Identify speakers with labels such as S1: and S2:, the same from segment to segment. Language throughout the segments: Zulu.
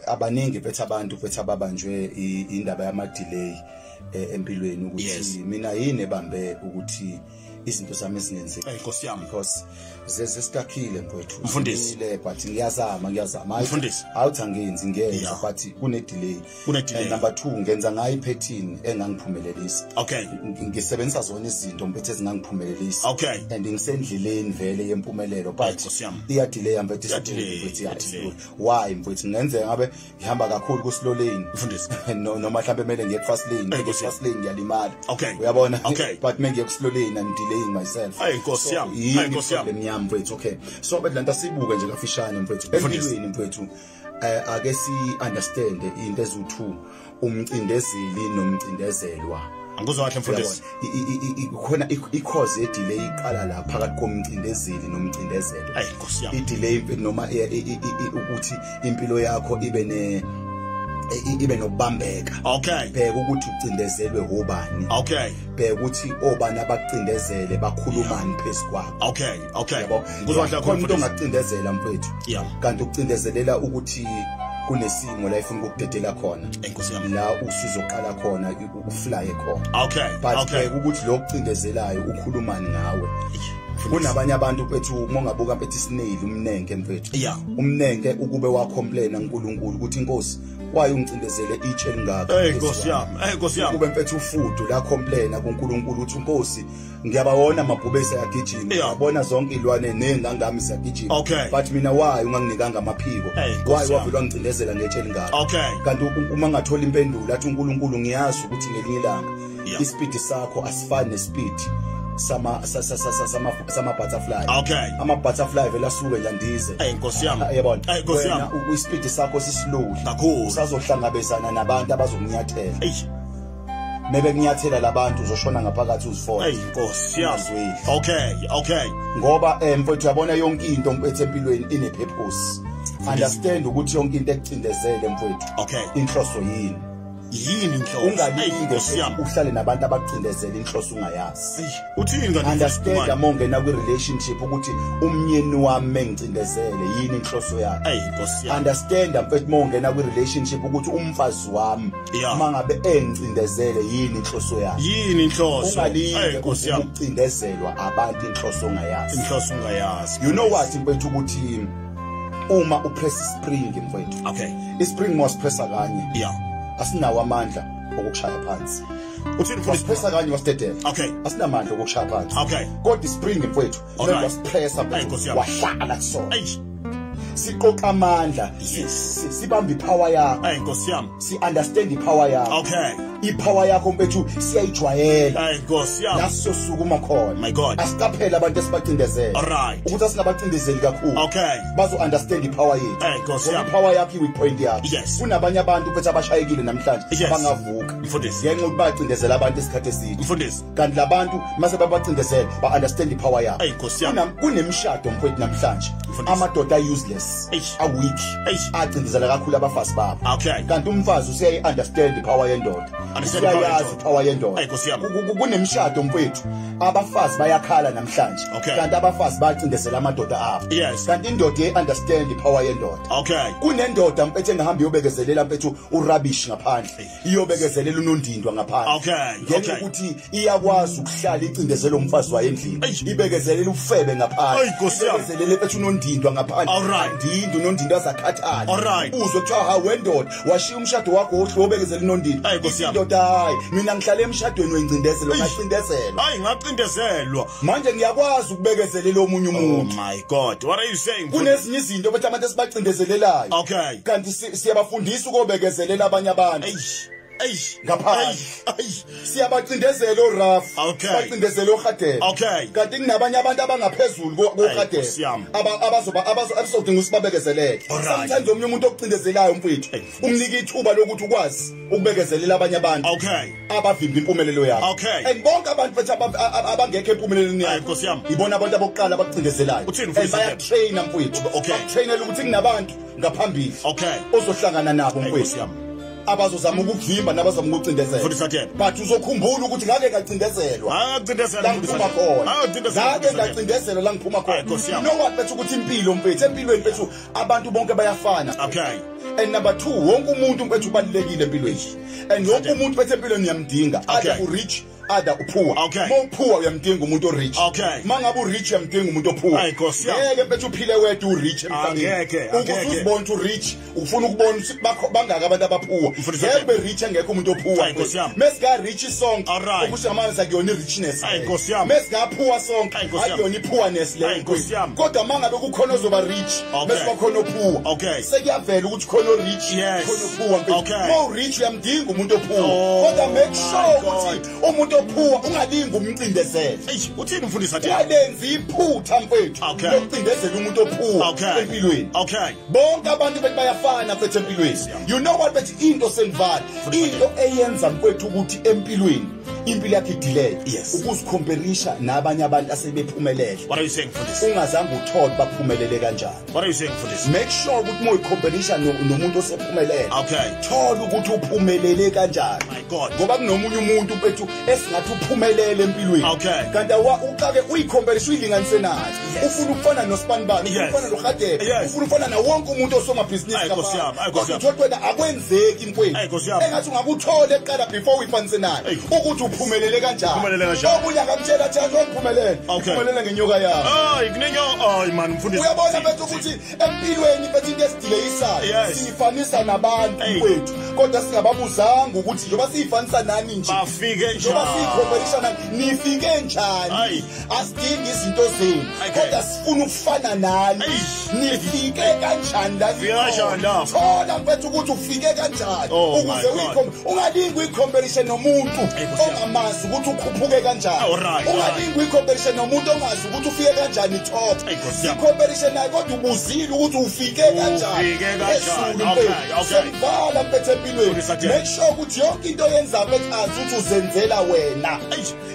S1: Abaningi bethu abantu bethu ababanjwe indaba yama delay empilweni ukuthi mina yini ebambe ukuthi izinto zami ezingenzeki.
S2: Hey Nkosi yami,
S1: because zesitakhile mfowethu
S2: mfundisi,
S1: but ngiyazama
S2: mfundisi,
S1: awuthi angenzi ngiyenza but kune delay.
S2: And
S1: number 2 ngenza ngayo ipattern engangiphumelelisa.
S2: Okay,
S1: ngisebenzisa zona izinto mfethu ezingangiphumelelisa.
S2: Okay,
S1: and ngisendleleni vele yempumelelo but iya delay mfethu, mfethu why mfethu ngenzeka ngabe ngihamba kakhulu ku slow lane
S2: mfundisi,
S1: noma mhlawumbe kumele ngiye ku fast lane, ku fast lane ngiyalimala.
S2: Uyabona,
S1: but mengiye ku slow lane I'm delaying myself.
S2: Hey Nkosi yami, hey Nkosi yami
S1: mfethu. Okay, so but lento sibuke nje kafishane mfethu empilweni mfethu, ake si understand into ezu2, umcindezeli nomcindezelwa.
S2: Angikuzwa kahle mfundisi.
S1: Ikhona i-cause ye delay iqala la phakathi komcindezeli nomcindezelwa.
S2: Hey Nkosi yami,
S1: i-delay noma ukuthi impilo yakho ibe ne ibe nokubambeka.
S2: Okay,
S1: bheka ukuthi ucindezelwe obani.
S2: Okay,
S1: bheka ukuthi obani abacindezele bakhulumani phezukwakho.
S2: Okay, okay,
S1: ngikuzwa kahle. Khona umuntu ongacindezela mfethu, kanti ukucindezelela ukuthi kunesimo la ifuna ukukudedela khona la usuzoqala khona uflye khona.
S2: Okay,
S1: but bheka ukuthi lo kucindezelayo ukhulumani ngawe. Kunabanye abantu mfethu uma ungabuka mfethu isnail umnenke mfethu, umnenke ukube wa complain uNkulunkulu ukuthi inkosi why ungicindezele itshe lingaka.
S2: Hey Nkosi yami, hey Nkosi yami,
S1: kube mfethu ufudu la complain kuNkulunkulu ukuthi inkosi ngiyabawona amabhubesi ayagijima, ngiyabona zonke izilwane nezingangami ziyagijima, but mina why unganginikanga amaphiko, why wavela ngicindezela ngetshe lingaka. Kanti uma ngathola impendulo athi uNkulunkulu ngiyazi ukuthi ngelinye ilanga ispeed sakho asifani nespeed sama butterfly.
S2: Okay,
S1: ama butterfly vela suke nje andize.
S2: Hey Nkosi yami,
S1: yabona,
S2: hey Nkosi yami,
S1: ispeed sakho sislow
S2: kakhulu,
S1: usazohlangabezana nabantu abazokunyathela. Mebe kunyathela labantu uzoshona ngaphakathi uzifole.
S2: Hey Nkosi yami. Okay, okay,
S1: ngoba mfowethu uyabona yonke into mfethu empilweni ine purpose. Understand ukuthi yonke into ekucindezele mfowethu,
S2: okay,
S1: inhloso yini
S2: inhloso.
S1: Ungalinge uhlale nabantu abacindezela inhloso ungayazi.
S2: Uthini kanti?
S1: Understand uma ungena kwi relationship ukuthi umnyeni wami engicindezele yini inhloso yakhe.
S2: Hey Nkosi yami.
S1: Understand mfethu uma ungena kwi relationship ukuthi umfazi wami uma ngabe engicindezele yini inhloso yakhe.
S2: Yini inhloso?
S1: Ungalinge ukucindezelwa abantu inhloso ungayazi.
S2: Inhloso ungayazi.
S1: You know what mfethu ukuthi uma upress spring mfethu.
S2: Okay.
S1: Ispring must pressa kanye.
S2: Yeah.
S1: Asinawo amandla okukushaya phansi.
S2: Uthini mfundisi?
S1: Wasipressa kanye wasidedela.
S2: Okay.
S1: Asinamandla okukushaya phansi.
S2: Okay.
S1: Kodwa ispring mfowethu, wasipressa wahlala kusona. Siqoqa amandla, sibamba ipower yakho.
S2: Hey Nkosi yami.
S1: Si understand ipower yakho.
S2: Okay.
S1: Ipower yakho mfethu siyayijwayela.
S2: Hey Nkosi yami.
S1: La sisukuma khona.
S2: My God.
S1: Asiqaphela abantu esibacindezele.
S2: All right.
S1: Ukuthi asingabacindezeli kakhulu.
S2: Okay.
S1: Bazo understand ipower yethu.
S2: Hey Nkosi yami.
S1: Ipower yakho iweak point yakho.
S2: Yes.
S1: Kunabanye abantu mfethu abashayekile namhlanje bangavuka.
S2: Mfundisi.
S1: Ngenxa yokuthi bacindezela abantu isikhathi eside.
S2: Mfundisi.
S1: Kanti labantu mase babacindezela ba understand ipower yakho.
S2: Hey Nkosi yami.
S1: Kunemishado mfethu namhlanje. Amadoda useless. A weak. Acindezela kakhulu abafazi babo.
S2: Okay.
S1: Kanti umfazi usiyayi understand ipower yendoda. Usiyayazi ipower yendoda. Kunemishado mfethu. Abafazi bayakhala namhlanje. Kanti abafazi bayacindezela amadoda abo. Kanti indoda iye understand ipower yendoda.
S2: Okay.
S1: Kunendoda mfethu engahamba iyobekezelela mfethu urubbish ngaphandle. Iyobekezelela unondindwa ngaphandle.
S2: Okay.
S1: Ngenxa ukuthi iyakwazi ukuhlala icindezela umfazi wayo endlini. Ibekezelela ufebe ngaphandle. Ibekezelela mfethu unondindwa ngaphandle. Ndindu nondindwa azakhathala. Uzwe kuthiwa ha wendoda washiya umshado wakho ohlobekezela unondindwa. Indoda hayi mina ngihlale emshadweni wencindezelo ngacindezelwa.
S2: Hayi ngacindezelwa.
S1: Manje ngiyakwazi ukubekezelela omunye umuntu.
S2: Oh my God, what are you saying?
S1: Kunezinye izinto bethi abantu esibacindezelelayo.
S2: Okay.
S1: Kanti siyabafundisa ukubekezelela abanye abantu. Ngaphandle. Siyabacindezela oRaf, sibacindezela oHadebe.
S2: Okay.
S1: Kanti kunabanye abantu abangaphezulu koHadebe abazoba abazodinga usibabekezelele. Sometimes omunye umuntu okucindezelayo mfethu umnika ithuba lokuthi ukwazi ukubekezelela abanye abantu.
S2: Okay.
S1: Abavimba impumelelo yakho.
S2: Okay.
S1: And bonke abantu mfethu abangekho empumelelweni yakho. Ibona abantu abokuqala abakucindezelayo. Bayatraina mfethu.
S2: Okay.
S1: Batrainela ukuthi kunabantu ngaphambili.
S2: Okay.
S1: Ozohlangana nabo mfethu. Abazozama ukuvimba nabazama ukucindezela. But uzokhumbula ukuthi ngake ngacindezelwa.
S2: Ngacindezelwa
S1: ngiphuma khona. Ngake ngacindezelwa la ngiphuma khona. You know what mfethu, ukuthi impilo mfethu, empilweni mfethu abantu bonke bayafana.
S2: Okay.
S1: And number 2, wonke umuntu mfethu ubalulekile empilweni. And wonke umuntu mfethu empilweni uyamdinga. Either u rich, either upoor. Uma upoor uyamdinga umuntu orich. Mangabe urich uyamdinga umuntu opoor. Ngeke mfethu uphile wedwa urich emhlabeni. Ukuze uzibone ukuthi urich, ufuna ukubona ukuthi bangaka abantu abapoor. Ngeke be rich engekho umuntu opoor. Mesinga rich sonke, okusho amanje akuyona richness. Mesinga poor sonke, akuyona poorness leyo. Kodwa mangabe kukhona ozoba rich, bese bakhona opoor. Sekuyavela ukuthi khona orich, khona opoor mfethu. Uma urich uyamdinga umuntu opoor. Kodwa make sure ukuthi umuntu opoor ungalingi umcindezele.
S2: Uthini mfundisi athi?
S1: Ungalenzi iphutha mfethu lokucindezela umuntu opoor empilweni. Bonke abantu bethu bayafana mfethu empilweni. You know what mfethu, into sengivala, into eyenza mfethu ukuthi empilweni impilo yakhe idelay, ukuzicomparisha nabanye abantu asebephumelele.
S2: What are you saying mfundisi?
S1: Ungazange uthole baphumelele kanjani.
S2: What are you saying mfundisi?
S1: Make sure ukuthi uma uyicomparisha nomuntu osephumelele,
S2: thola
S1: ukuthi uphumelele kanjani.
S2: My God.
S1: Ngoba kunomunye umuntu mfethu esingathi uphumelele empilweni, kanti uqake uyicomparisha uyilinganise naye. Ufuna ukufana noSibanibani, ufuna ukufana noHadebe, ufuna ukufana na wonke umuntu osomabhizinisi
S2: kapha.
S1: Kodwa wena akwenzeki mfethu. Engathi ungakuthola eqala before uyifanise naye ukuthi uphumelele kanjani. Okunye akamtshela athi ngiphumelele, uphumelele ngenyoka yami.
S2: Hayi kunenyoka, hayi man mfundisi.
S1: Uyabona mfethu ukuthi empilweni mfethu into esidileyisayo siyifanisa nabantu mfethu, kodwa singababuzanga ukuthi njengoba siyifanisa nani nje,
S2: bafike njani,
S1: njengoba siyicomparisha nani, nifike njani. Asidingi izinto zenu, kodwa sifuna ukufana nani. Nifike kanjani la? Thola mfethu ukuthi ufike kanjani ukuze ungalingi uyicomparishe nomuntu ongamazi ukuthi ukhuphuke kanjani. Ungalingi uyicomparishe nomuntu ongazi ukuthi ufike kanjani top. Sicomparishe naye kodwa ubuzile ukuthi ufike kanjani. Sengivala mfethu empilweni. Make sure ukuthi yonke into oyenzayo mfethu azi ukuthi uzenzela wena.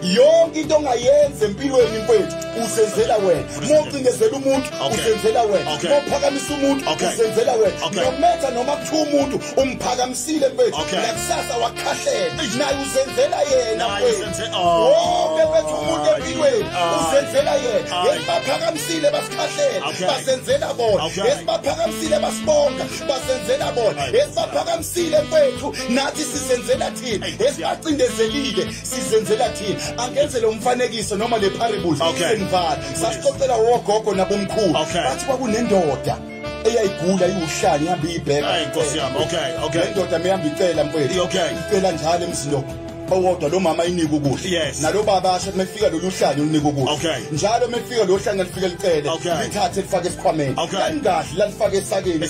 S1: Yonke into ongayenza empilweni mfethu uzenzela wena. Uma ucindezela umuntu uzenzela wena. Uma uphakamisa umuntu uzenzela wena. No matter noma kuthiwa umuntu umphakamisile mfethu, nakusasa wakhahlela naye uzenzela yena mfethu. Wonke mfethu umuntu empilweni uzenzela yena. Yesibaphakamisile basikhahlela, basenzela bona. Yesibaphakamisile basibonga, basenzela bona. Yesibaphakamisile mfethu nathi sizenzela thina. Yesibacindezelile sizenzela thina. Angenzele umfanekiso noma le parable sengivala. Sasixoxela wogogo nabomkhulu, bathi kwakunendoda eyayigula iwuhlanya ihamba iyibheka.
S2: Nkosi yami.
S1: Le ndoda mihamba icela mfethu, icela njalo emzini owodwa lo mama inika ukudla, nalo baba asho mefika lolu hlanya unika ukudla njalo mefika lo hlanya lifike licele lithathe lifake esikhwameni, kangahle lalifake esakeni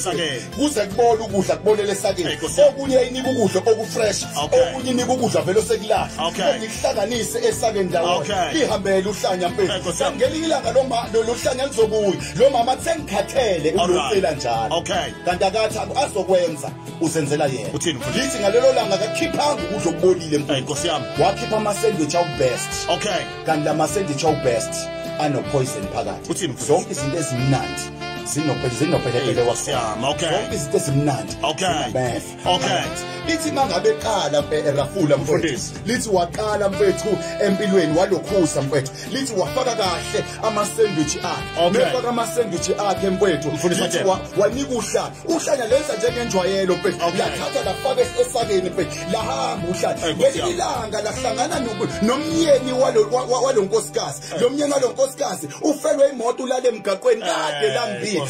S1: kuze kubole ukudla kubolele esakeni. Okunye inika ukudla okufresh, okunye inika ukudla vele osekulahla, kodwa ikuhlanganise esakeni ndawonye lihambele uhlanya mfethu. Ngelinye ilanga lo hlanya lizobuya, lo mama athi sengikhathele ulocela njalo, kanti akathi azokwenza uzenzela yena. Lithi ngalelo langa akakhiphanga ukudla okubolile mfethu, wakhipha ama-sandwich awu-best. Kanti la ma-sandwich awu-best ano-poison phakathi. Zonke izinto ezimnandi zinopelepele wakhona. Zonke izinto ezimnandi zinamefa. Lithi mangabe qala erafula mfethu, lithi waqala mfethu empilweni walokhusa mfethu, lithi wafaka kahle ama-sandwich akhe. Mefaka ama-sandwich akhe mfethu, lithi wanika uhlanya. Uhlanya lenza njengenjwayelo mfethu, lathatha lafaka esakeni mfethu, lahamba uhlanya. Ngelinye ilanga lahlangana nomyeni walo nkosikazi. Lo myeni walo nkosikazi ufelwe imoto ulale emgaqweni kade lambili,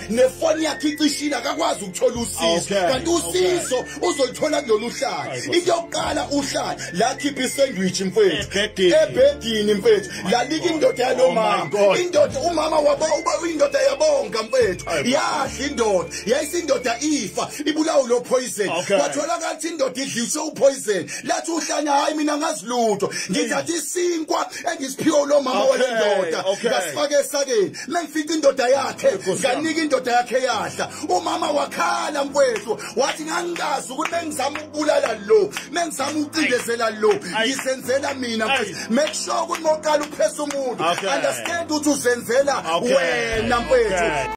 S1: nefoni yakhe icishile, akakwazi ukuthola usizo. Kanti usizo uzolithola kulolu hlanya. Into yokuqala uhlanya lakhipha isandwich mfethu ebhedini mfethu, lalika indoda yalo mama. Indoda umama wabo indoda yabonga mfethu, yadla indoda, yayisindoda ifa ibulawa lo poison. Kwatholakala ukuthi indoda idliswe upoison. Lathi uhlanya, hayi mina ngazi lutho, ngithatha isinkwa engisiphiwe lo mama wale ndoda ngasifaka esakeni, mengifica indoda yakhe nganika indoda yakhe yadla. Umama wakhala mfethu, wathi ngangazi ukuthi mengizama ukubulala lo, mengizama ukucindezela lo, ngizenzela mina mfethu. Make sure ukuthi mawuqala uphesa umuntu, understand ukuthi uzenzela wena mfethu.